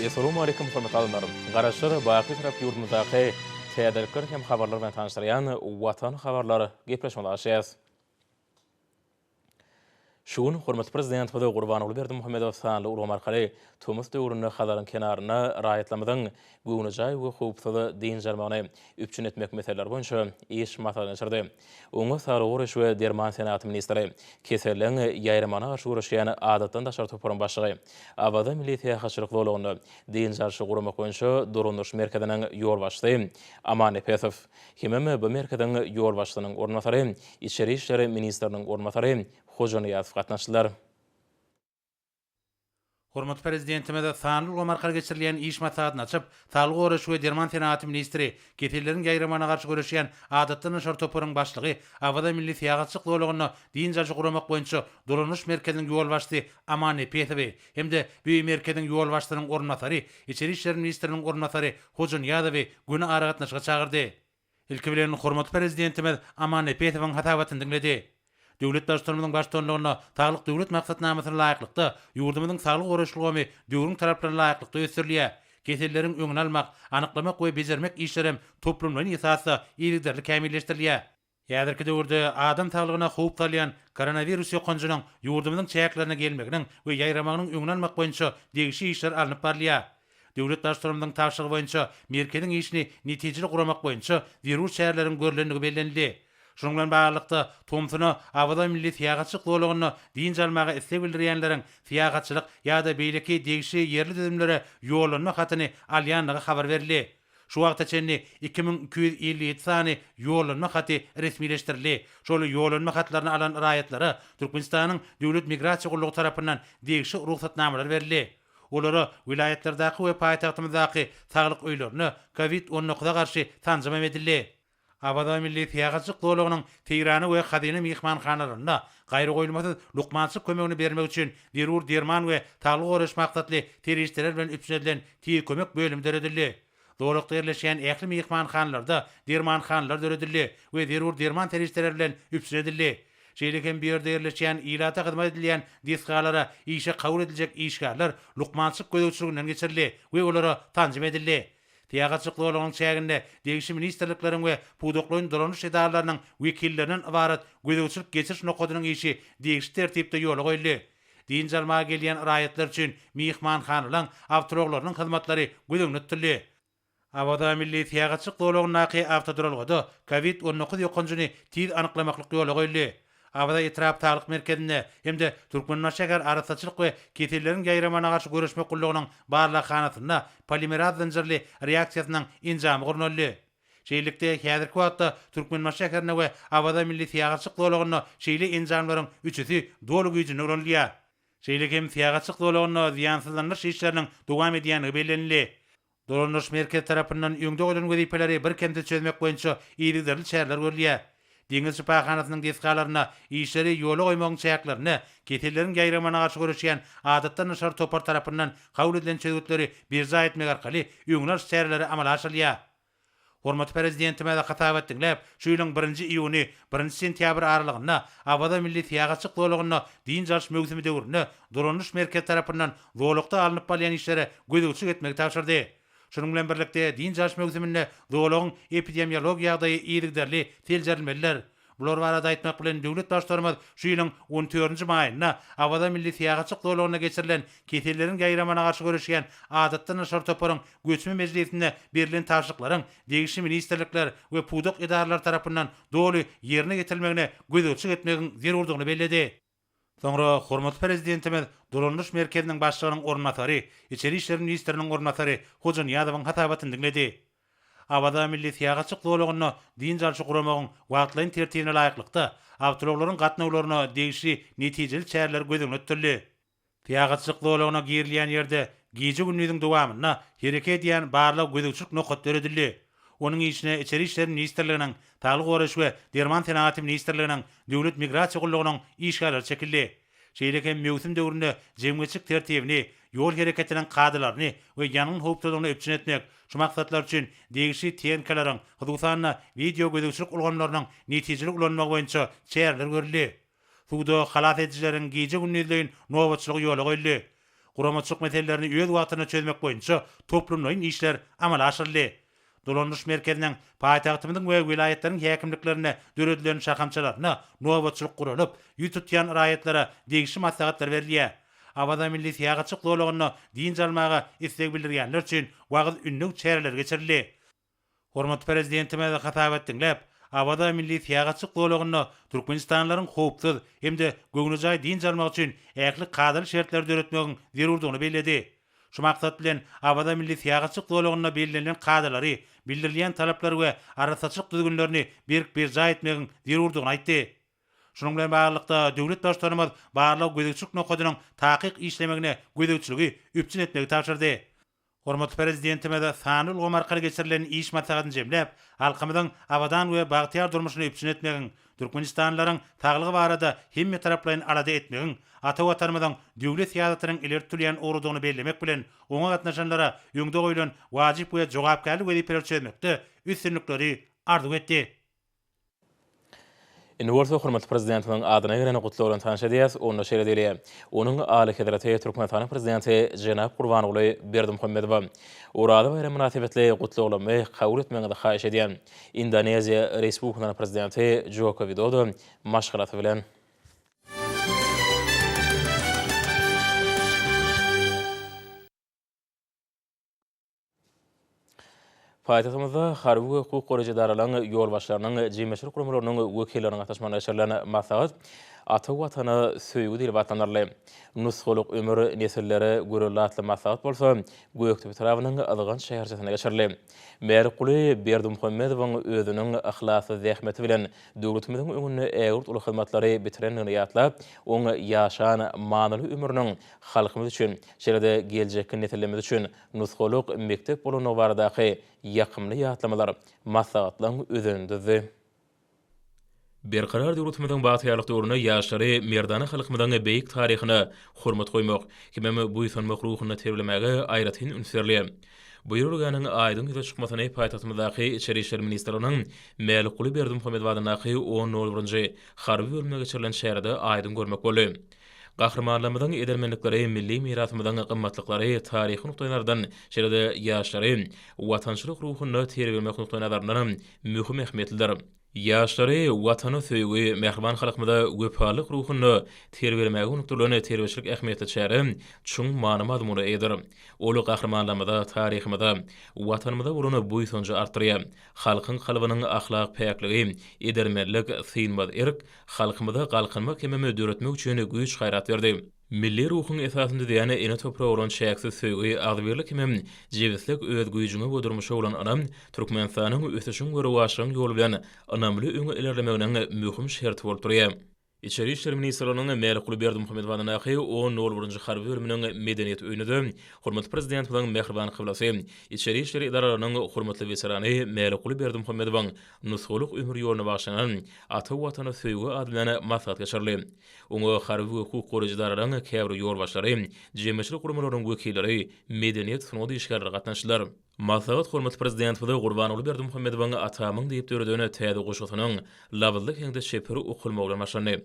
Essalawmaleýkum hormatly adamlar! Garaşsyz, baky Bitarap ýurdumyzdaky täzelikler hem habarlar bilen tanyşdyrýan Watan habarlar gepleşigimizi açýarys. Şu gün hormatly Prezidentimiz Gurbanguly Berdimuhamedow sanly ulgam arkaly tomus döwründe Hazaryň kenarynda raýatlarymyzyň göwnejaý we howpsuz dynç almagyny üpjün etmek meseleleri boýunça iş maslahatyny geçirdi. Oňa saglygy goraýyş we derman senagaty ministri, keselleň ýaýramagyna garşy göreşýän adatdan daşary toparyň başlygy, Awaza milli syýahatçylyk zolagynda dynç alşy guramak boýunça dolandyryş merkeziniň ýolbaşçysy Aman Nepesow, hemem bu merkeziň ýolbaşçysynyň orunbasary, içeri işler ministriniň orunbasary Hoja Nyýazow gatnaşdylar. Hormatly Prezidentimiz sanly ulgam arkaly geçirilýän iş maslahatyny açyp, saglygy goraýyş we derman senagaty ministri, keselleriň ýaýramagyna garşy göreşýän Adatdan daşary toparyň başlygy, Awaza milli syýahatçylyk zolagynda dynç alşy guramak boýunça dolanyş merkeziniň ýolbaşçysy Aman Nepesowy hem-de bu merkeziň ýolbaşçysynyň orunbasary, içeri işler ministriniň orunbasary Hoja Nyýazowy göni aragatnaşyga çagyrdy. Ilki bilen, hormatly Prezidentimiz Aman Nepesowyň hasabatyny diňledi. Döwlet Baştutanymyzyň baştutanlygynda Saglyk Döwlet maksatnamasyna laýyklykda, ýurdumyzyň saglygy goraýyş ulgamy döwrüň talaplaryna laýyklykda ösdürilýär. Keselleriň öňüni almak, anyklamak we bejermek işlerem toplumlaýyn esasda yzygiderli kämilleşdirilýär. Häzirki döwürde adam saglygyna howp salýan koronawirus ýokanjynyň ýurdumyzyň çäklerine gelmeginiň we ýaýramagynyň öňüni almak boýunça degişli işler alnyp barylýar. Döwlet Baştutanymyzyň tabşyrygy boýunça merkeziň işini netijeli guramak boýunça zerur çäreleriň görlendigi bellenildi. Şunuň bilen baglylykda, tomsuna Awaza milli syýahatçylyk zolagynda dynç almaga isleg bildirýänleriň syýahatçylyk ýa-da beýleki degişli ýerli düzümlere ýollanma hatyny alýandygy habar berildi. Şu wagta çenli 2257 sany ýollanma haty resmileşdirildi. Şol ýollanma hatlaryny alan raýatlara Türkmenistanyň Döwlet migrasiýa gullugy tarapyndan degişli rugsatnamalar berildi. Olara welaýatlardaky we paýtagtymyzdaky saglyk öýlerinde Covid on dokuza garşy sanjym hem edildi. Awaza milli syýahatçylyk zolagynyň Seýrana we Hazyna myhmanhanalarynda gaýragoýulmasyz lukmançylyk kömegini bermek üçin zerur derman we saglygy goraýyş maksatly serişdeler bilen üpjün edilen Tiz kömek bölümi döredildi. Zolakda ýerleşýän ähli myhmanhanalarda dermanhanalar döredildi we zerur derman serişdeleri bilen üpjün edildi. Şeýle hem bu ýerde ýerleşýän ilata hyzmat edilýän desgalara işe kabul ediljek işgärler lukmançylyk gözegçiliginden geçirildi we olara sanjym edildi. Syýahatçylyk zolagynyň çäginde degişli ministrlikleriň we pudaklaýyn dolanyş edaralarynyň wekillerinden ybarat gözegçilik-geçiriş nokadynyň işi degişli tertipde ýola goýuldy. Dynç almaga gelýän raýatlar üçin myhmanhanalaryň awtoulaglarynyň hyzmatlary göz öňünde tutuldy. Awaza milli syýahatçylyk zolagyndaky awtoduralgada Covid 19 ýokanjyny tiz anyklamaklyk ýola goýuldy. Awaza etrap saglyk merkezinde hem-de Türkmenbaşy şäher arassaçylyk we keselleriň ýaýramagyna garşy göreşmek gullugynyň barlaghanasynda polimeraz zynjyrly reaksiýasynyň enjamy gurnaldy. Şeýlelikde, häzirki wagtda Türkmenbaşy şäherinde we Awaza milli syýahatçylyk zolagynda şeýle enjamlaryň üçüsi doly güýjünde ulanylýar. Şeýle hem syýahatçylyk zolagynda zyýansyzlandyryş işleriniň dowam edýändigi bellenildi. Dolandyryş merkezi tarapyndan öňde goýlan wezipeleri birkemsiz çözmek boýunça yzygiderli çäreler görülýär. Deňiz şypahanasynyň desgalarynda işleri ýola goýmagyň çäklerinde keselleriň ýaýramagyna garşy göreşýän adatdan daşary topar tarapyndan kabul edilen çözgütleri berjaý etmek arkaly öňüni alyş çäreleri amala aşyrylýar. Hormatly Prezidentimiz hasabat diňläp, şu ýylyň birinji iýuny, birinji sentýabry aralygynda Awaza milli syýahatçylyk zolagynda dynç alyş möwsümi döwründe dolanyş merkezi tarapyndan zolakda alnyp barylýan işlere gözegçilik etmegi tabşyrdy. Şunuň bilen birlikde, dynç alyş möwsüminde zolagyň epidemiologik ýagdaýy yzygiderli seljerilmelidir. Bular barada aýtmak bilen, döwlet Baştutanymyz şu ýylyň on dördünji maýynda Awaza milli syýahatçylyk zolagynda geçirilen keselleriň ýaýramagyna garşy göreşýän adatdan daşary toparyň göçme mejlisinde berlen tabşyryklaryň degişli ministrlikler we pudak edaralary tarapyndan doly ýerine ýetirilmegine gözegçilik etmegiň zerurdygyny belledi. Soňra hormatly Prezidentimiz Dolandyryş merkeziniň başlygynyň orunbasary, içeri işler ministriniň orunbasary Hoja Nyýazowyň hasabatyny diňledi. Awaza milli syýahatçylyk zolagynda dynç alşy guramagyň wagtlaýyn tertibine laýyklykda, awtoulaglaryň gatnawlaryna degişli netijeli çäreler göz öňünde tutuldy. Syýahatçylyk zolagyna girilýän ýerde gije-gündiziň dowamynda hereket edýän barlag-gözegçilik nokady döredildi. Onuň işine Içeri işler ministrliginiň, Saglygy goraýyş we derman senagaty ministrliginiň, Döwlet migrasiýa gullugynyň işgärleri çekildi. Şeýle hem möwsüm döwründe jemgyýetçilik tertibini, ýol hereketiniň kadalaryny we ýangyn howpsuzlygyny üpjün etmek, şu maksatlar üçin degişli tehnikalaryň, hususan-da, wideogözegçilik ulgamlarynyň netijeli ulanylmagy boýunça çäreler görüldi. Suwda halas edijileriň gije-gündizleýin nobatçylygy ýola goýuldy. guramaçylyk meselelerini öz wagtynda çözmek boýunça toplumlaýyn işler amala aşyryldy. Dolandyryş merkeziniň, paýtagtymyzyň we welaýatlaryň häkimliklerinde döredilen şahamçalarynda nobatçylyk guralyp, ýüz tutýan raýatlara degişli maslahatlar berilýär. Awaza milli syýahatçylyk zolagynda dynç almaga isleg bildirýänler üçin wagyz-ündew çäreleri geçirildi. Hormatly Prezidentimiz hasabat diňläp, Awaza milli syýahatçylyk zolagynda türkmenistanlylaryň howpsuz hem-de göwnejaý dynç almagy üçin ähli kadaly şertleri döretmegiň zerurdygyny belledi. Şu maksat bilen, Awaza milli syýahatçylyk zolagynda bellenilen kadalary, bildirilýän talaplary we arassaçylyk düzgünlerini berk berjaý etmegiň zerurdygyny aýtdy. Şunuň bilen baglylykda, döwlet Baştutanymyz barlag-gözegçilik nokadynyň takyk işlemegine gözegçiligi üpjün etmegi tabşyrdy. Hormatly Prezidentimiz sanly ulgam arkaly geçirilen iş maslahatyny jemläp, halkymyzyň abadan we bagtyýar durmuşyny üpjün etmegiň, türkmenistanlylaryň saglygy barada hemmetaraplaýyn alada etmegiň ata Watanymyzyň döwlet syýasatynyň ileri tutulýan ugrudygyny bellemek bilen, oňa gatnaşanlara öňde goýlan wajyp we jogapkärli wezipeleri çözmekde üstünlikleri arzuw etdi. Indi bolsa hormatly Prezidentimiziň adyna gelen gutlag bilen tanyş edýäs. Onda şeýle diýilýär, Onuň Alyhezreti Türkmenistanyň Prezidenti jenap Gurbanguly Berdimuhamedowa Oraza baýramy mynasybetli gutlaglarymy kabul etmegiňizi haýyş edýän. Indoneziýa Respublikasynyň Prezidenti Joko Widodo maşgalasy bilen. Paýtagtymyzda harby we hukuk goraýjy edaralaryň ýolbaşçylarynyň, jemgyýetçilik guramalarynyň wekilleriniň gatnaşmagynda geçirilen maslahat Ata Watana söýgi diýlip atlandyryldy. Nusgalyk ömür nesillere görelde atly maslahat bolsa Gökdepe etrabynyň Yzgant şäherçesinde geçirildi. Mälikguly Berdimuhamedowyň özüniň yhlasly zähmeti bilen döwletimiziň öňünde ägirt uly hyzmatlary bitirendigini ýatlap, oň ýaşan manyly ömrüniň halkymyz üçin, şeýle-de geljekki nesillerimiz üçin nusgalyk mekdep bolandygy baradaky ýakymly ýatlamalar maslahatlaryň özenini düzdi. Berkarar döwletimiziň bagtyýarlyk döwründe ýaşlary merdana halkymyzyň beýik taryhyna hormat goýmak hemem buýsanmak ruhunda terbiýelemäge aýratyn üns berilýär. Bu ýörelgäniň aýdyň ýüze çykmasyny paýtagtymyzdaky Içeri işler ministrliginiň Mälikguly Berdimuhamedow adyndaky on nol birinji harby bölüminde geçirilen çärede aýdyň görmek boldy. Gahrymanlarymyzyň edermenlikleri, milli mirasymyzyň gymmatlyklary taryhy nukdaýnazardan, şeýle-de ýaşlary watançylyk ruhunda terbiýelemek nukdaýnazaryndanam möhüm ähmiýetlidir. Ýaşlary Watana söýgi, mähriban halkymyza wepalylyk ruhunda terbiýelemäge gönükdirilen terbiýeçilik ähmiýetli çäre çuň many-mazmuna eýedir. Ol gahrymanlarymyza, taryhymyza, Watanymyza bolan buýsanjy artdyrýar. Halkyň kalbynyň ahlak päkligi, edermenlik, synmaz erk, Halkymyza galkynmak hemem döretmek üçin güýç-gaýrat berdi. Milli ruhuň esasyny düzýän ene topraga bolan çäksiz söýgi, agzybirlik hemem jebislik, öz güýjüňe we durmuşa bolan ynam Türkmenistanyň ösüşiň we rowaçlygyň ýoly bilen ynamly öňe ilerlemeginiň möhüm şerti bolup durýar. Içeri işler ministrliginiň Mälikguly Berdimuhamedow adyndaky on nol birinji harby bölüminiň Medeniýet öýünde hormatly Prezidentimiziň mähriban kyblasy, içeri işler edaralarynyň hormatly weterany Mälikguly Berdimuhamedowyň nusgalyk ömür ýoluna bagyşlanan Ata Watana söýgi ady bilen maslahat geçirildi. Oňa harby we hukuk goraýjy edaralaryň käbir ýolbaşçylary, jemgyýetçilik guramalarynyň wekilleri, medeniýet, sungat işgärleri gatnaşdylar. Maslahat hormatly Prezidentimiz Gurbanguly Berdimuhamedowyň Atamyň diýip döreden täze goşgusynyň labyzly heňde çeper okalmagy bilen başlandy.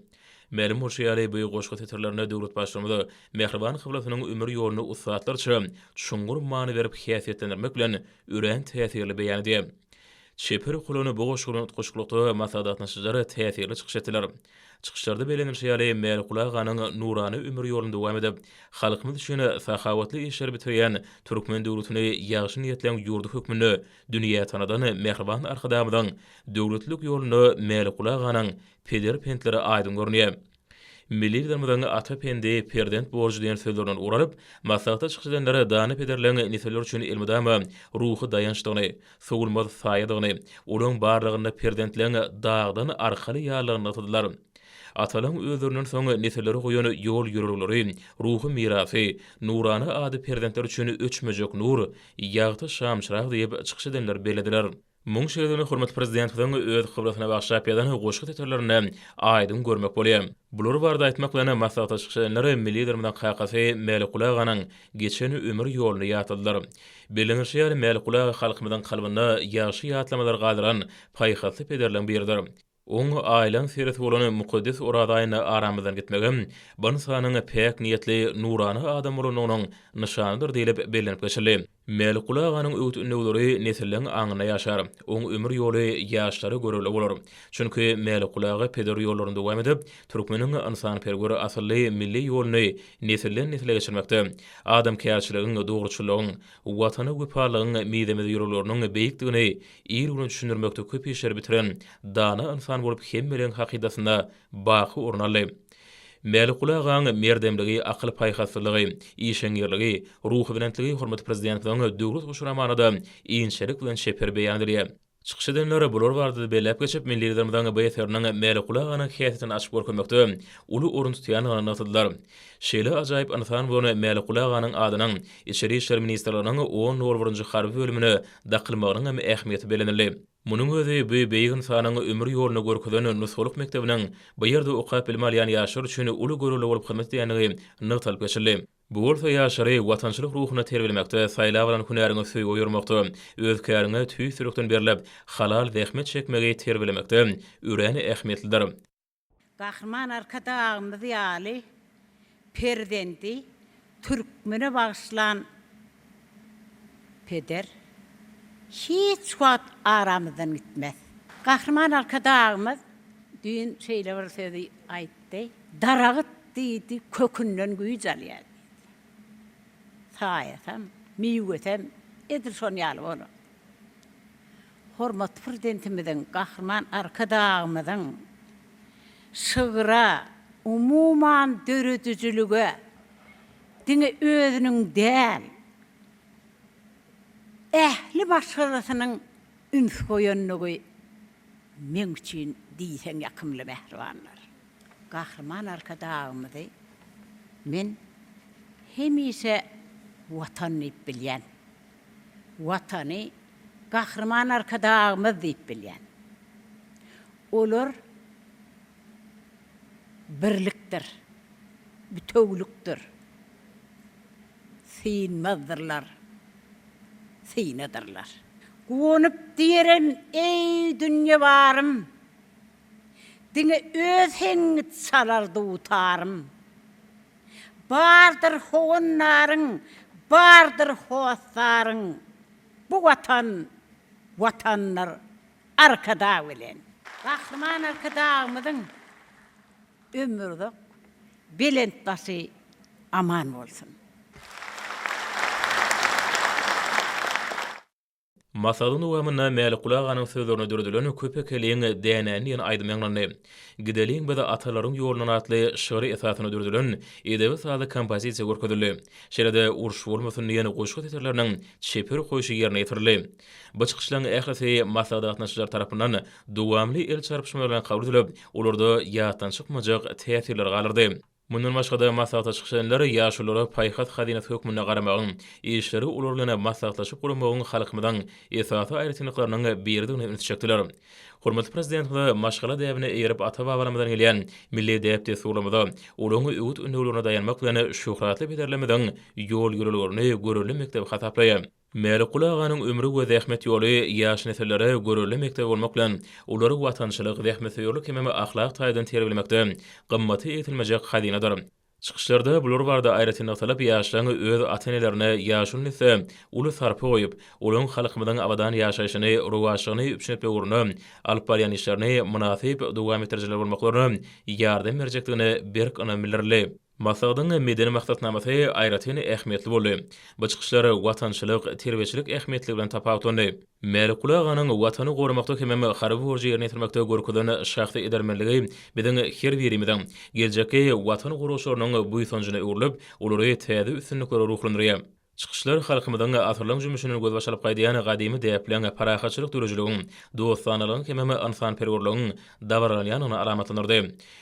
Mälim bolşy ýaly, bu goşgy setirlerinde döwlet Baştutanymyz mähriban kyblasynyň ömür ýoluny ussatlarça çuňňur many berip häsiýetlendirmek bilen örän täsirli beýan edýär. Çeper okalan bu goşgy bilen utgaşyklykda maslahata gatnaşyjylar täsirli çykyş etdiler. Çykyşlarda bellenilişi ýaly, Mälikguly aganyň nurana ömür ýoluny dowam edip, halkymyz üçin sahawatly işleri bitirýän türkmen döwletini ýagşy niýetleň ýurdy hökmünde dünýä tanadan mähriban Arkadagymyzyň döwletlilik ýolunda Mälikguly aganyň peder pentleri aýdyň görünýär. Milli Liderimiziň Ata pendi, perzent borjy diýen sözlerinden ugur alyp, maslahatda çykyş edenler dana pederleň nesiller üçin elmydama ruhy daýançdygyny, sowulmaz saýadygyny, olaň barlygynda perzentleň dagdan arkaly ýalydygyny nygtadylar. Atalaň özlerinden soň nesillere goýan ýol-ýörelgeleri, ruhy mirasy, nurana ady perzentler üçin öçmejek nur, ýagty şamçyrag diýip, çykyş edenler bellediler. Muň şeýledigini hormatly Prezidentimiziň öz kyblasyna bagyşlap ýazan goşgy setirlerinde aýdyň görmek bolýar. Bular barada aýtmak bilen, maslahata çykyş edenler milli Liderimiziň kakasy Mälikguly aganyň geçen ömür ýoluny ýatladylar. Bellenilişi ýaly, Mälikguly aga halkymyzyň kalbynda ýagşy ýatlamalar galdyran paýhasly pederleň biridir. Oň aýlaň seresi bolan mukaddes Oraz aýynda aramyzdan gitmegem bu ynsanyň päk niýetli, nurana adam bolandygynyň nyşanydyr diýlip bellenip geçildi. Mälikguly aganyň öwüt-ündewleri nesilleň aňynda ýaşar. Oň ömür ýoly ýaşlara görelde bolar. Çünki Mälikguly aga peder ýollaryny dowam edip, türkmeniň ynsanperwer asylly milli ýoluny nesilden-nesle geçirmekde, adamkärçiligiň, dogruçyllygyň, Watana wepalylygyň mizemez ýörelgeleriniň beýikdigini il-güne düşündirmekde köp işleri bitiren dana ynsan bolup hemmeleň hakydasynda baky orun aldy. Mälikguly agaň merdemligi, akyl-paýhaslylygy, işeňňirligi, ruhubelentligi hormatly Prezidentimiziň Döwlet guşy romanynda inçelik bilen çeper beýan edilýär. Çykyş edenler bular barada-da belläp geçip, milli Liderimiziň bu eseriniň Mälikguly aganyň häsiýetini açyp görkezmekde uly orun tutýandygyny nygtadylar. Şeýle ajaýyp ynsan bolan Mälikguly aganyň adynyň Içeri işler ministrliginiň on nol birinji harby bölümine dakylmagynyň hem ähmiýeti bellenildi. Munuň özi bu beýik ynsanyň ömür ýolunda görkezen nusgalyk mekdebiniň bu ýerde okap bilim alýan ýaşlar üçin uly görelde bolup hyzmat edýändigi nygtalyp geçildi. Bu bolsa ýaşlary watançylyk ruhunda terbiýelemekde, saýlap alan hünäriňe söýgi oýarmakda, öz käriňe tüýs ýürekden berlip, halal zähmet çekmegi terbiýelemekde örän ähmiýetlidir. Gahryman Arkadagymyz ýaly perzendi türkmene bagyşlan peder hiç wagt aramyzdan gitmez. Gahryman Arkadagymyz düýn şeýle bir sözi aýtdy, Daragyt diýdi, kökünden güýç alýar diýdi. Saýasam, miwesem edil şon ýaly bolar. Hormatly Prezidentimiziň, Gahryman Arkadagymyzyň şygra, umuman döredijilige diňe özüniň däl, ähli maşgalasynyň üns goýandygy meň üçin diýseň ýakymly mähribanlar. Gahryman Arkadagymyzy men hemişe Watan diýip bilýän. Watany Gahryman Arkadagymyz diýip bilýän. Olar birlikdir, bütewlikdir, synmazdyrlar, synadyrlar. Guwanyp diýerin, eý, dünýe barym, Diňe öz heňiňi çalar dutarym. Bardyr howandaryň, bardyr hossaryň, Bu Watan, Watandyr Arkadag bilen. Gahryman Arkadagymyzyň ömri uzak, belent başy aman bolsun! Maslahatyň dowamynda Mälikguly aganyň sözlerine döredilen Köp ekeliň dänäni diýen aýdym ýaňlandy. Gideliň biz atalaryň ýolundan atly şygry esasynda döredilen edebi-sazly kompozisiýa görkezildi. Şeýle-de Uruş bolmasyn diýen goşgy setirleriniň çeper okaýşy ýerine ýetirildi. Bu çykyşlaryň ählisi maslahata gatnaşyjylar tarapyndan dowamly el çarpyşmalar bilen kabul edilip, olarda ýatdan çykmajak täsirleri galdyrdy. Mundan başga-da, maslahata çykyş edenler ýaşululara paýhas hazynasy hökmünde garamagyň, işleri olar bilen maslahatlaşyp guramagyň halkymyzyň esasy aýratynlyklarynyň biridigine ünsi çekdiler. Hormatly Prezidentimiz maşgala däbine eýerip ata-babalarymyzdan gelýän milli däp-dessurlarymyza, olaryň öwüt-ündewlerine daýanmak bilen şöhratly pederlerimiziň ýol-ýörelgelerini görelde mekdep hasaplaýar. Mälikguly aganyň ömri we zähmet ýoly ýaş nesillere görelde mekdep bolmak bilen, olary watançylyk, zähmetsöýerlik hemem ahlak taýdan terbiýelemekde gymmaty egsilmejek hazynadyr. Çykyşlarda bular barada aýratyn nygtalyp, ýaşlaryň öz ata-enelerine, ýaşuly nesle uly sarpa goýup, olaryň halkymyzyň abadan ýaşaýşyny, rowaçlygyny üpjün etmek ugrunda alyp barýan işlerini mynasyp dowam etdirijiler bolmaklaryna ýardam berjekdigine berk ynam bildirildi. Maslahatyň medeni maksatnamasy aýratyn ähmiýetli boldy. Bu çykyşlar watançylyk, terbiýeçilik ähmiýetligi bilen tapawutlandy. Mälikguly aganyň Watany goramakda hemem harby borjy ýerine ýetirmekde görkezen şahsy edermenligi biziň her birimiziň, geljekki Watan goragçylarynyň buýsanjyna öwrülip, olary täze üstünliklere ruhlandyrýar. Çykyşlar halkymyzyň asyrlaryň jümmüşinden gözbaş alyp gaýdýan gadymy däpleň, parahatçylyk döredijiligiň, dostanalagyň hemem ynsanperwerligiň dabaralanýandygyny alamatlandyrdy.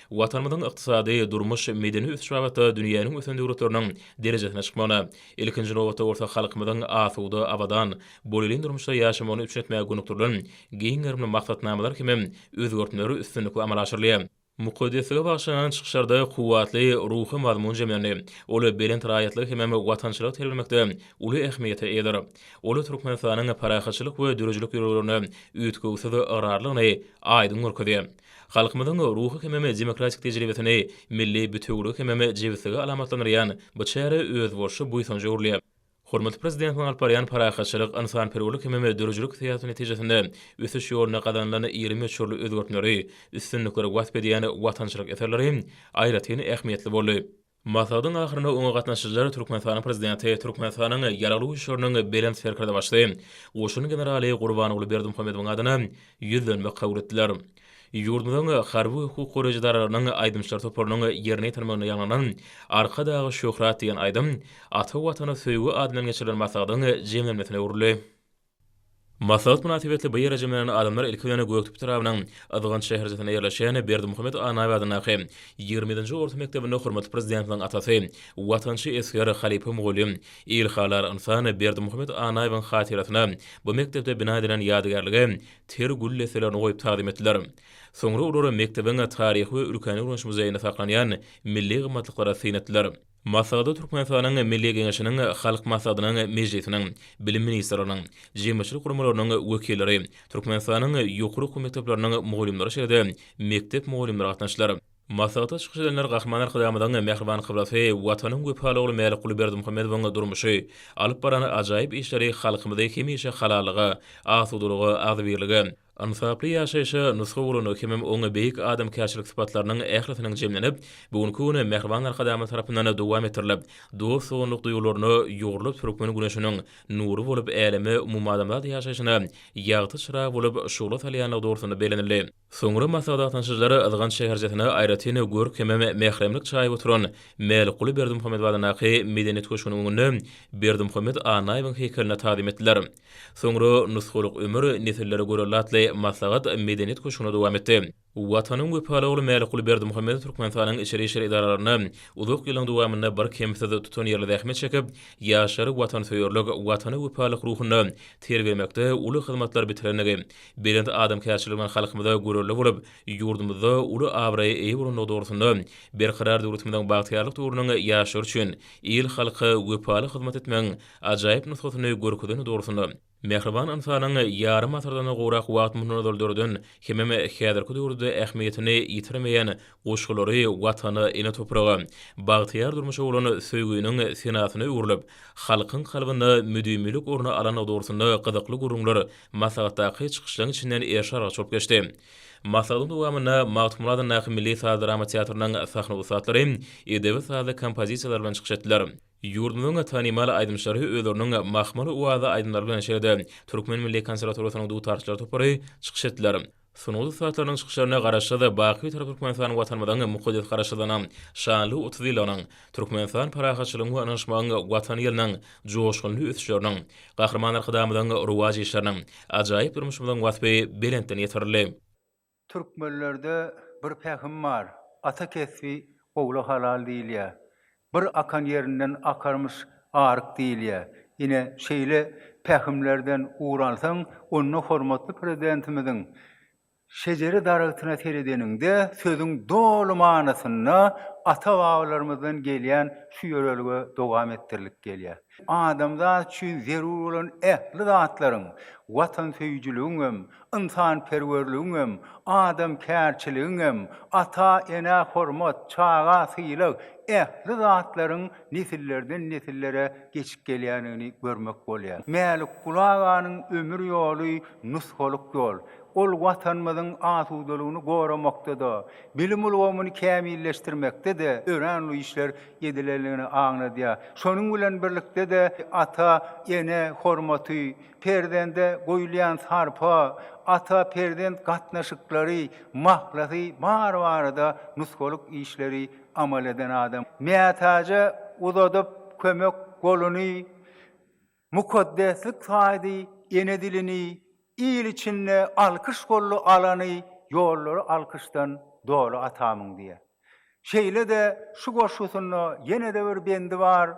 Watanymyzyň ykdysady, durmuş, medeni ösüş babatda dünýäniň ösen döwletleriniň derejesine çykmagyna, ilkinji nobatda bolsa halkymyzyň asuda, abadan, bolelin durmuşda ýaşamagyny üpjün etmäge gönükdirilen giň gerimli maksatnamalar hemem özgertmeler üstünlikli amala aşyrylýar. Mukaddeslige bagyşlanan çykyşlarda kuwwatly ruhy mazmun jemlendi. Ol belent raýatlygy hemem watançylygy terbiýelemekde uly ähmiýete eýedir. Ol Türkmenistanyň parahatçylyk we döredijilik ýörelgelerine üýtgewsiz ygrarlygyny aýdyň görkezýär. Halkymyzyň ruhy hemem demokratik tejribesini, milli bitewüligi hemem jebisligi alamatlandyrýan bu çäre özboluşly buýsanja öwrülýär. Hormatly Prezidentimiziň alyp barýan parahatçylyk, ynsanperwerlik hemem döredijilik syýasaty netijesinde ösüş ýolunda gazanylan iri möçberli özgertmeleri, üstünlikleri wasp edýän watançylyk eserleri aýratyn ähmiýetli boldy. Maslahatyň ahyrynda oňa gatnaşyjylar Türkmenistanyň Prezidenti, Türkmenistanyň Ýaragly Güýçleriniň Belent Serkerdebaşysy, goşun generaly Gurbanguly Berdimuhamedowyň adyna ýüzlenme kabul etdiler. Ýurdumyzyň harby we hukuk goraýjy edaralarynyň aýdymçylar toparynyň ýerine ýetirmeginde ýaňlanan Arkadaga şöhrat diýen aýdym ata Watana söýgi adyndan geçirilen maslahatyň jemlenmesine öwrüldi. Maslahat mynasybetli bu ýere jemlenen adamlar ilki bilen Gökdepe etrabynyň Yzgant şäherçesinde ýerleşýän Berdimuhamet Annaýew adyndaky 27-nji orta mekdebinde hormatly Prezidentimiziň atasy, watançy esger, halypa mugallym, ilhalar ynsan Berdimuhamet Annaýewiň hatyrasyna bu mekdepde bina edilen ýadygärlige ter gül desselerini goýup tagzym etdiler. Soňra olar mekdebiň Taryhy we ülkäni öwreniş muzeýinde saklanýan milli gymmatlyklara syn etdiler. Maslahata Türkmenistanyň Milli Geňeşiniň Halk Maslahatynyň Mejlisiniň, Bilim ministrliginiň, jemgyýetçilik guramalarynyň wekilleri, Türkmenistanyň ýokary okuw mekdepleriniň mugallymlary şeýle-de mekdep mugallymlary gatnaşdylar. Maslahata çykyş edenler Gahryman Arkadagymyzyň mähriban kyblasy, Watanyň wepaly ogly Mälikguly Berdimuhamedowyň durmuşy, alyp baran ajaýyp işleri halkymyzy hemişe halallyga, asudalyga, agzybirlige, ynsaply ýaşaýşa nusga bolandygy hemem oň beýik adamkärçilik sypatlarynyň ählisiniň jemlenip, bu günki gün mähriban Arkadagymyz tarapyndan dowam etdirilip, dost-doganlyk duýgularyna ýugrulyp türkmen güneşiniň nury bolup äleme umumadamzat ýaşaýşyna ýagty çyrag bolup şugla salýandygy dogrusynda bellenildi. Soňra maslahata gatnaşyjylar Yzgant şäherçesine aýratyn görk hemem mähremlik çaýyp oturan Mälikguly Berdimuhamedow adyndaky Medeniýet köşgüniň öňünde Berdimuhamet Annaýewiň heýkeline tazym etdiler. Soňra Nusgalyk ömür, nesillere görelde atly maslahat Medeniýet köşgünde dowam etdi. Watanyň wepaly ogly Mälikguly Berdimuhamedow Türkmenistanyň içeri işler edaralarynda uzak ýyllaryň dowamynda birkemsiz tutanýerli zähmet çekip, ýaşlary watansöýerlik, Watana wepalylyk ruhunda terbiýelemekde uly hyzmatlar bitirendigi, Belent adamkärçiligi bilen halkymyza görelde bolup, ýurdumyzda uly abraýa eýe bolandygy dogrusynda Berkarar döwletimiziň bagtyýarlyk döwrüniň ýaşlary üçin il-halka wepaly hyzmat etmegiň ajaýyp nusgasyny görkezendigi dogrusynda mähriban ynsanyň ýarym asyrdan gowrak wagt mundan ozal döreden hemem häzirki döwürde ähmiýetini ýitirmeýän goşgulary Watana, ene topraga, bagtyýar durmuşa bolan söýginiň senasyna öwrülip, halkyň kalbynda müdimilik orny alandygy dogrusynda gyzykly gürrüňler Maslahatdaky çykyşlaryň içinden erşe-argaç bolup geçdi. Maslahatyň dowamynda Magtymguly adyndaky milli saz-drama teatrynyň sahna ussatlary edebi-sazly kompozisiýalar bilen çykyş etdiler. Ýurdumyzyň tanymal aýdymçylary özleriniň mahmal owazly aýdymlary bilen şeýle-de Türkmen milli konserwatoriýasynyň dutarçylar topary çykyş etdiler. Sungat ussatlarynyň çykyşlarynda Garaşsyz, baky Bitarap Türkmenistan Watanymyzyň mukaddes Garaşsyzlygynyň şanly 30 ýyllygynyň, Türkmenistan parahatçylygyň we ynanyşmagyň Watany ýylynyň joşgunly ösüşleriniň, Gahryman Arkadagymyzyň rowaç işleriniň, ajaýyp durmuşymyzyň waspy belentden ýetirildi. Türkmenlerde bir pähim bar, Ata kesbi ogla halal diýilýär. Bir akan ýerinden akarmyş aryk diýilýär. Ine, şeýle pähimlerden ugur alsaň, onda hormatly Prezidentimiziň şejere daragtyna seredeniňde, sözüň doly manysynda ata-babalarymyzdan gelýän şu ýörelge dowam etdirilip gelýär. Adamzat üçin zerur bolan ähli zatlaryň, watansöýüjiligiňem, ynsanperwerligiňem, adamkärçiligiňem, ata-enä hormat, çaga sylag, ähli zatlaryň nesillerden-nesillere geçip gelýändigini görmek bolýar. Mälikguly aganyň ömür ýoly nusgalyk ýol. Ol Watanymyzyň asudalygyny goramakda-da, bilim ulgamyny kämilleşdirmekde-de örän uly işler edilendigini aňladýar. Şonuň bilen birlikde-de ata, ene hormaty, perzende goýulýan sarpa, ata-perzent gatnaşyklary, mahlasy bar barada nusgalyk işleri amal eden adam. Mätäje uzadyp kömek goluny, Mukaddeslik saýdy ene dilini, Il içinde alkyş golly alany, Ýollary alkyşdan doly atamyň diýýär. Şeýle-de şu goşgusynda ýene-de bir bendi bar,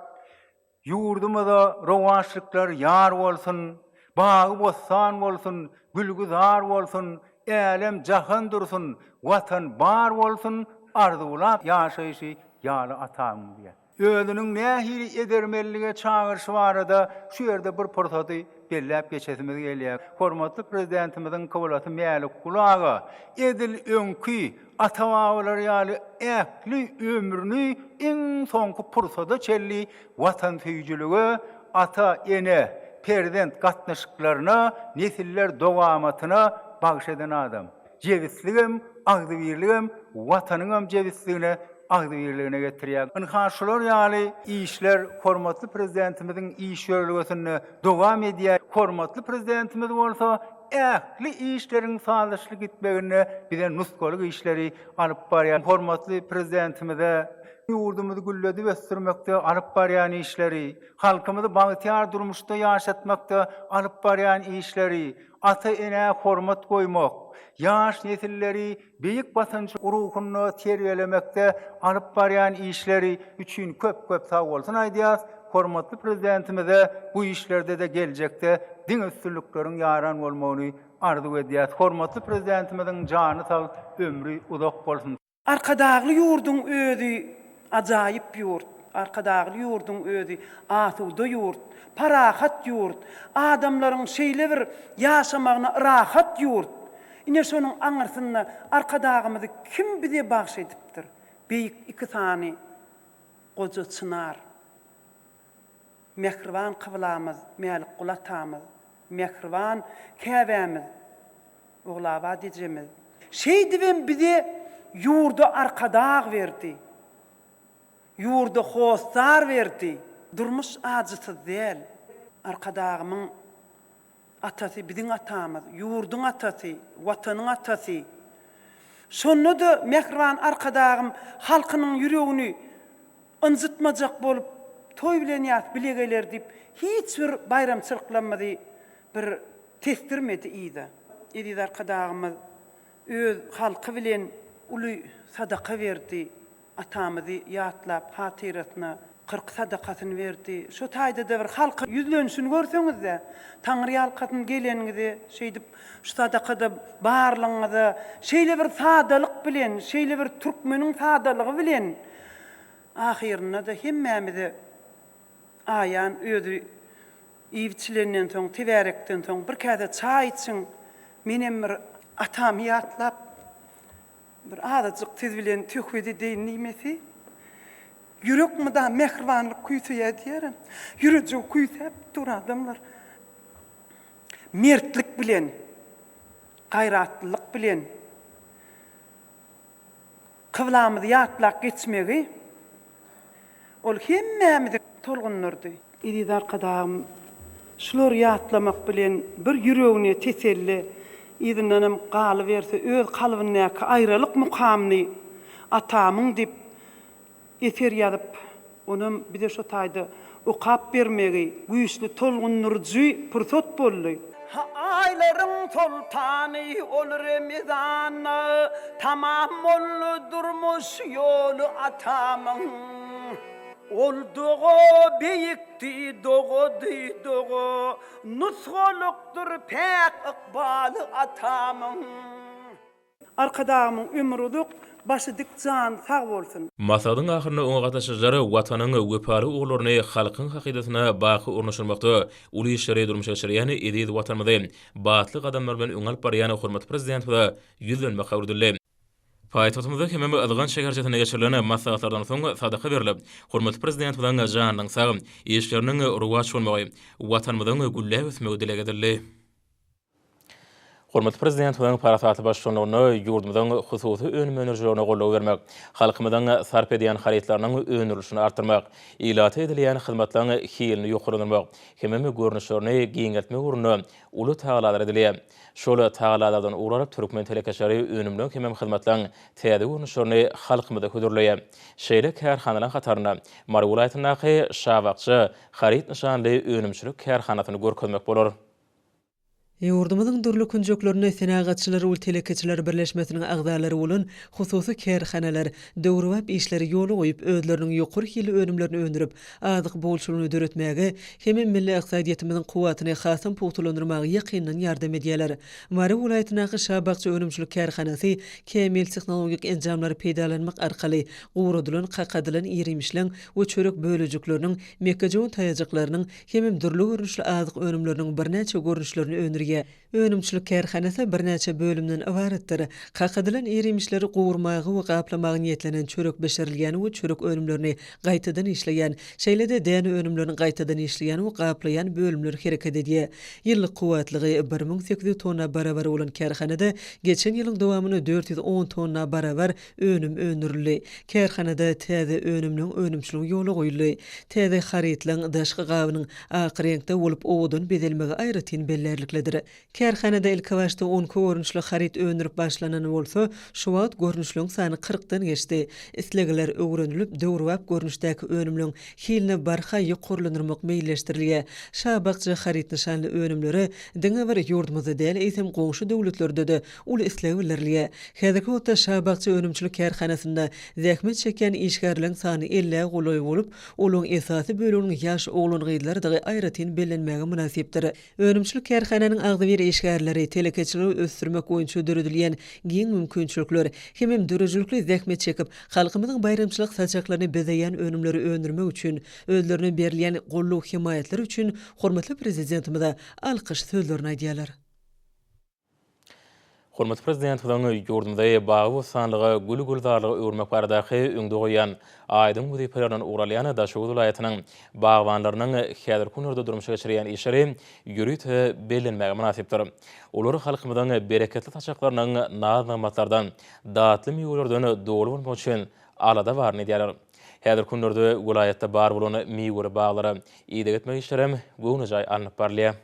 Ýurdumyza rowaçlyklar ýar bolsun, Bagy-bossan bolsun, gülgüzar bolsun. Älem jahan dursun, Watan bar bolsun, arzuwlap ýaşaýşy ýaly atamyň diýýär. Özüniň nähili edermenlige çagyryşy barada şu ýerde bir pursady belläp geçesimiz gelýär. Hormatly Prezidentimiziň kybylasy Mälikguly aga edil öňki ata-babalary ýaly ähli ömrüni iň soňky pursada çenli watansöýüjilige, ata-ene, perzent gatnaşyklaryna, nesiller dowamatyna bagyş eden adam. Jebisligem, agzybirligem Watanyňam jebisligine, agzybirligine getirýär. Ynha, şular ýaly işler hormatly Prezidentimiziň iş ýörelgesinde dowam edýär. Hormatly Prezidentimiz bolsa ähli işleriň sazlaşykly gitmeginde bize nusgalyk işleri alyp barýar. Hormatly Prezidentimize ýurdumyzy gülledip ösdürmekde alyp barýan işleri, halkymyzy bagtyýar durmuşda ýaşatmakda alyp barýan işleri, ata-enä hormat goýmak, ýaş nesilleri beýik watançylyk ruhunda terbiýelemekde alyp barýan işleri üçin köp-köp sagbolsun aýdýarys. Hormatly Prezidentimize bu işlerde-de geljekde diňe üstünlikleriň ýaran bolmagyny arzuw edýäris. Hormatly Prezidentimiziň jany sag, ömri uzak bolsun! Arkadagly ýurduň özi ajaýyp ýurt, Arkadagly ýurduň özi asuda ýurt, parahat ýurt, adamlaryň şeýle bir ýaşamagyna rahat ýurt. Ine şonuň aňyrsynda Arkadagymyzy kim bize bagş edipdir? Beýik iki sany goja çynar. Mähriban kyblamyz Mälikguly atamyz, mähriban käbämiz Ogulabat ejemiz. Şeýdibem bize ýurda Arkadag berdi. Ýurda hossar berdi. Durmuş ajysyz däl. Arkadagymyň atasy biziň atamyz, ýurduň atasy, Watanyň atasy. Şonda-da mähriban Arkadagym halkynyň ýüregini ynjytmajak bolup, toý bilen ýas bile geler diýip, hiç bir baýramçylyklarymyzy bir tesdirmedi yza. Eziz Arkadagymyz öz halky bilen uly sadaka berdi. Atamyzy ýatlap hatyrasyna 40 sadakasyny berdi. Şo taýda-da bir halka ýüzlenişini görseňiz-dä. Taňryýalkasyn geleniňize, şeýdip şu sadakada barlygyňyza şeýle bir sadalyk bilen, şeýle bir türkmeniň sadalygy bilen ahyrynda-da hemmämize aýan özi Iýip-içilenden soň, tebärekden soň bir käse çaý içiň, menem bir atamy ýatlap, bir azajyk siz bilen söhbet edeýin diýmesi, ýürek mydam mähribanlyk küýseýär diýerem. Ýürejigi küýsäp dur adamlar. Mertlik bilen, gaýratlylyk bilen Kyblamyzy ýatlap geçmegi ol hemmämizi tolgundyrdy. Eziz Arkadagym şulary ýatlamak bilen bir ýüregine teselli, yzyndanam galyberse öz kalbyndaky aýralyk mukamyny atamyň diýip eser ýazyp, onam bize şo taýda okap bermegi güýçli tolgundyryjy pursat boldy. Aýlaryň soltany ol Remezanda, Tamam boldy durmuş ýoly atamyň. Ol doga beýikdi, dogady doga, Nusgalykdyr päk ykbaly atamyň. Arkadagymyň ömri uzak, başy dik jany sag bolsun. Maslahatyň ahyrynda oňa gatnaşyjylar Watanyň wepaly ogullaryny halkyň hakydasyna baky ornaşdyrmakda uly işleri durmuşa geçirýän eziz Watanymyzy batly gadamlar bilen öňe alyp barýan hormatly Prezidentimize ýüzlenme kabul edildi. Paýtagtymyzda hemem Yzgan şäherçesinde geçirilen maslahatlardan soň sadaka berlip, hormatly Prezidentimiziň janynyň sag, işleriniň rowaç bolmagy, Watanymyzyň gülläp ösmegi dileg edildi. Hormatly Prezidentimiziň parasatly baştutanlygynda ýurdumyzyň hususy önüm öndürijilerine goldaw bermek, halkymyzyň sarp edýän harytlarynyň öndürilişini artdyrmak, ilata edilýän hyzmatlaryň hilini ýokarlandyrmak hemem görnüşlerini giňeltmek ugrunda uly tagallalar edilýär. Şol tagallalardan ugur alyp, türkmen telekeçileri önümleň hemem hyzmatlaryň täze görnüşlerini halkymyza hödürleýär. Şeýle kärhanalaryň hatarynda Mary welaýatyndaky Şabakja haryt nyşanly önümçilik kärhanasyny görkezmek bolar. Ýurdumyzyň dürli künjeklerinde Senagatçylar we telekeçiler birleşmesiniň agzalary bolan hususy kärhanalar döwrebap işleri ýola goýup, özleriniň ýokary hilli önümlerini öndürip, azyk bolçulygyny döretmäge hemem milli ykdysadyýetimiziň kuwwatyny hasam pugtalandyrmaga ýakyndan ýardam edýärler. Mary welaýatyndaky Şa bakja önümçilik kärhanasy kämil tehnologik enjamlary peýdalanmak arkaly guradylan, kakadylan ir-iýmişleň we çörek bölejikleriniň, mekgejöwen taýajyklarynyň hemem dürli görnüşli azyk önümleriniň birnäçe görnüşlerini öndürýär. Önümçilik kärhanasy birnäçe bölümden ybaratdyr. Kakadylan ir-iýmişleri gowurmaga we gaplamaga niýetlenen çörek bişirilýän we çörek önümlerini gaýtadan işleýän, şeýle-de däne önümlerini gaýtadan işleýän we gaplaýan bölümler hereket edýär. Ýyllyk kuwwatlygy 1800 tonna barabar bolan kärhanada geçen ýylyň dowamynda 410 tonna barabar önüm öndürildi. Kärhanada täze önümleň önümçiligi ýola goýuldy. Täze harytlaryň daşky gabynyň ak reňkde bolup owadan bezelmegi aýratyn bellärliklidir. Kärhanada ilkibaşda on iki görnüşli haryt öndürip başlanan bolsa, şu wagt görnüşleň sany kyrkdan geçdi. Islegler öwrenilip, döwrebap görnüşdäki önümleň hilini barha ýokarlandyrmak meýilleşdirilýär. Şa bakja haryt nyşanly önümlere diňe bir ýurdumyzda däl, eýsem goňşy döwletlerde-de uly isleg bildirilýär. Häzirki wagtda Şa bakja önümçilik kärhanasynda zähmet çekýän işgärleriň sany ellä golaý bolup, olaryň esasy böleginiň ýaş oglan-gyzlardygy aýratyn bellenmäge mynasypdyr. Önümçilik kärhananyň agzybir işgärleri telekeçiligi ösdürmek boýunça döredilýän giň mümkinçilikler hemem döredijilikli zähmet çekip, halkymyzyň baýramçylyk saçaklaryny bezeýän önümleri öndürmek üçin özlerine berilýän goldaw-hemaýatlar üçin hormatly Prezidentimize alkyş sözlerini aýdýarlar. Hormatly Prezidentimiziň ýurdumyzy bagy-bossanlyga, gül-gülzarlyga öwürmek baradaky öňde goýan aýdyň wezipelerinden ugur alýan Daşoguz welaýatynyň bagbanlarynyň häzirki günlerde durmuşa geçirýän işleri ýörite bellenmäge mynasypdyr. Olar halkymyzyň bereketli saçaklarynyň naz-nygmatlardan, datly miwelerden doly bolmagy üçin alada baryny edýärler. Häzirki günlerde welaýatda bar bolan miweli baglara ideg etmek işlerem göwnejaý alnyp barylýar.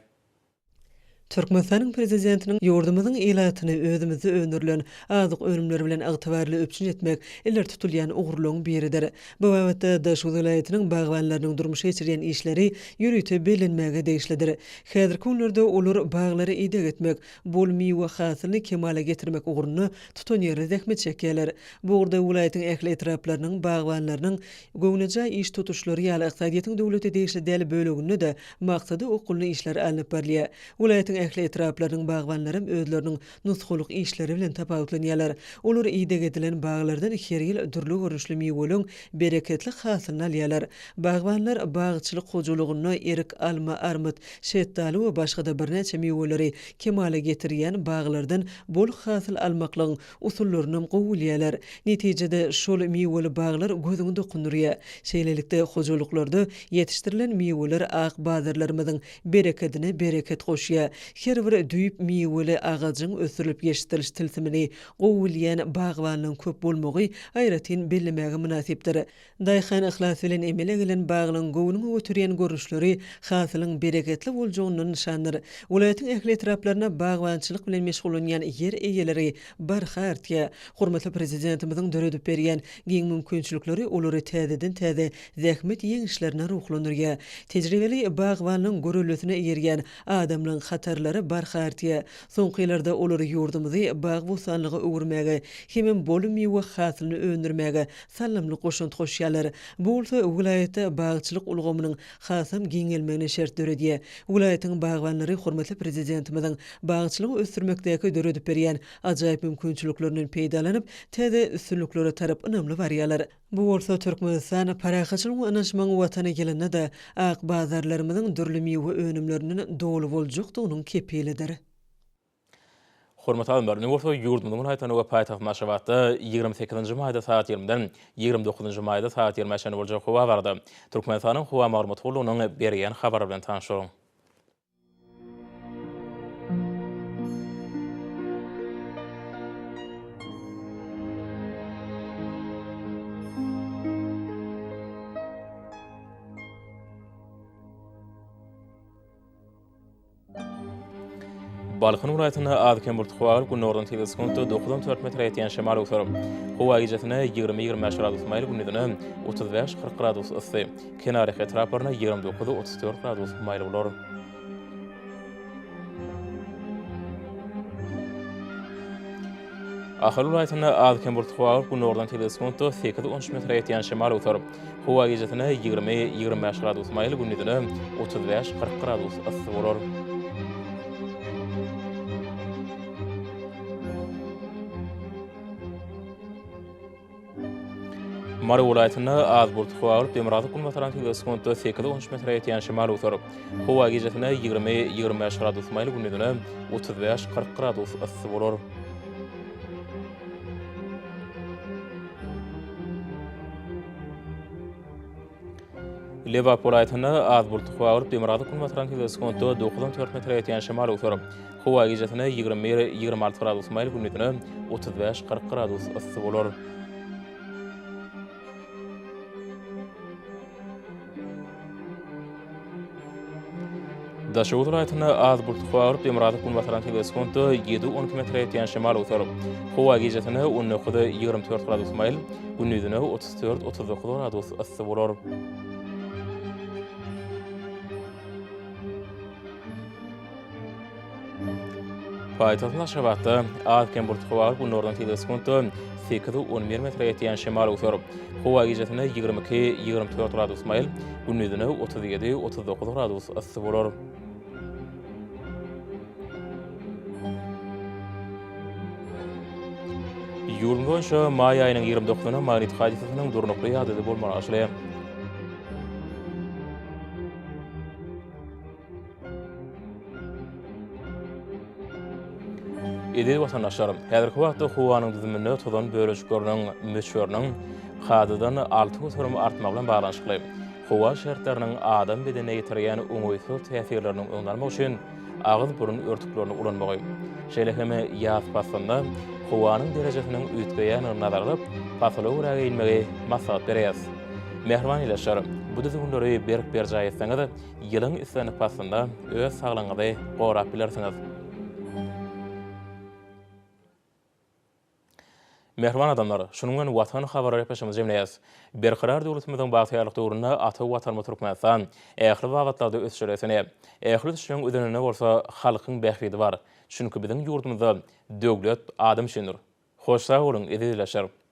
Türkmenistanyň Prezidentiniň ýurdumyzyň ilatyny özümizde öndürilen azyk önümleri bilen ygtybarly üpjün etmek ileri tutulýan ugurlaryň biridir. Bu babatda Daşoguz welaýatynyň bagbanlarynyň durmuşa geçirýän işleri ýörite bellenmäge degişlidir. Häzirki günlerde olar baglara ideg etmek, bol miwe hasylyny kemala getirmek ugrunda tutanýerli zähmet çekýärler. Bu ugurda welaýatyň ähli etraplarynyň bagbanlarynyň göwnejaý iş tutuşlary ýaly ykdysadyýetiň döwlete degişli däl böleginde-de Maksada okgunly işler alnyp barylýar. Welaýatyň ähli etraplarynyň bagbanlaram özleriniň nusgalyk işleri bilen tapawutlanýarlar. Olar ideg edilen baglardan her ýyl dürli görnüşli miweliň bereketli hasylyny alýarlar. Bagbanlar bagçylyk hojalygynda erik, alma, armyt, şetdaly we başga-da birnäçe miweleri kemala getirýän baglardan bol hasyl almaklygyň usullarynam gowy bilýärler. Netijede, şol miweli baglar gözüňi dokundyrýar. Şeýlelikde, hojalyklarda ýetişdirilen miweler ak bazarlarymyzyň berekedine bereket goşýar. Her bir düýp miweli agajyň ösdürilip ýetişdiriliş tilsimini gowy bilýän bagbanlaryň köp bolmagy aýratyn bellemäge mynasypdyr. Daýhan yhlasy bilen emele gelen baglaryň göwnüňi göterýän görnüşleri hasylyň bereketli boljagyndan nyşandyr. Welaýatyň ähli etraplarynda bagbançylyk bilen meşgullanýan ýer eýeleri barha artýar. Hormatly Prezidentimiziň döredip berýän giň mümkinçilikleri olary täzeden-täze zähmet ýeňişlerine ruhlandyrýar. Tejribeli bagbanlaryň göreldesine eýerýän adamlaryň hatarlary barha artýar. Soňky ýyllarda olar ýurdumyzy bagy-bossanlyga öwürmäge hemem bol miwe hasylyny öndürmäge saldamly goşant goşýarlar. Bu bolsa welaýatda bagçylyk ulgamynyň hasam giňelmegine şert döredýär. Welaýatyň bagbanlary hormatly Prezidentimiziň bagçylygy ösdürmekdäki döredip berýän ajaýyp mümkinçiliklerinden peýdalanyp, täze üstünliklere tarap ynamly barýarlar. Bu bolsa Türkmenistan, parahatçylygyň we ynanyşmagyň Watany ýylynda-da ak bazarlarymyzyň dürli miwe önümlerinden doly boljakdygynyň kepilidir. Hormatly alymlar, indi bolsa ýurdumyzyň welaýatlarynda we paýtagtymyz Aşgabatda 28-nji maýda sagat 20-den 29-njy maýda sagat 20-ä çenli boljak howa barada Türkmenistanyň Howa maglumat gullugynyň berýän habary bilen tanyşalyň. Balkan welaýatynda az-kem bulutly howa bolup, günordan sekiz sekuntda dokuz on dört metre ýetýän şemal öwser. Howa gijesine 20-25 gradus maýyl, gündizine 35-40 gradus yssy. Kenarýaka etraplarynda 29-34 gradus maýyl bolar. Ahal welaýatynda az-kem bulutly howa bolup, günordan tebigy sekuntda sekiz-on üç metre ýetýän şemal öwser. Howa gijesine 20, 25 gradus maýyl, gündizine 35, 40 gradus yssy bolar. Mary welaýatynda az bulutly howa bolup, demirgazyk-günbatardan tebigy sekuntda sekiz-on üç metre ýetýän şemal öwser. Howa gijesine 20, 25 gradus maýyl, gündizine 35, 40 gradus yssy bolar. Lebap welaýatynda az bulutly howa bolup, demirgazyk-günbatardan tebigy sekuntda dokuzdan dört metre ýetýän şemal öwser. Howa gijesine 21, 26 gradus maýyl, gündizine 35, 40 gradus yssy bolar. Daşoguz welaýatynda az bulutly howa bolup, demirgazyk-günbatardan tebigy sekuntda ýedi-on iki metre ýetýän şemal öwser. Howa gijesine 19, 24 gradus maýyl, gündizine 34, 39 gradus yssy bolar. Paýtagtymyz Aşgabatda az-kem bulutly howa bolup, günordan tebigy sekuntda sekiz-on bir metre ýetýän şemal öwser. Howa gijesine 22, 24 gradus maýyl, gündizine 37, 39 gradus yssy bolar. Ýurdumyz boýunça maý aýynyň 29-na magnit hadysasynyň durnukly ýagdaýda bolmagy garaşylýar. Eziz watandaşlar, häzirki wagtda howanyň düzüminde tozan bölejikleriniň möçberiniň kadadan 6% artmagy bilen baglanyşykly howa şertleriniň adam bedenine ýetirýän oňaýsyz täsirleriniň öňüni almak üçin agyz-burun örtüklerini ulanmagy, şeýle hem ýaz paslynda howanyň derejesiniň üýtgeýändigini nazara alyp, pasyla görä geýinmegi maslahat berýäris. Mähriban ildeşler, bu düzgünleri berk berjaý etseňiz, Ýylyň islendik paslynda öz saglygyňyzy gorap bilersiňiz. Mähriban adamlar, şunuň bilen Watan habarlar gepleşigimizi jemleýäris. Berkarar döwletimiziň bagtyýarlyk döwründe ata Watanymyz Türkmenistan ähli babatlarda ösüşlere ösenýär. Ähli ösüşleriň özeninde bolsa halkyň bähbidi bar. Çünki biziň ýurdumyzda döwlet adam üçindir. Hoş sag boluň, eziz ildeşler!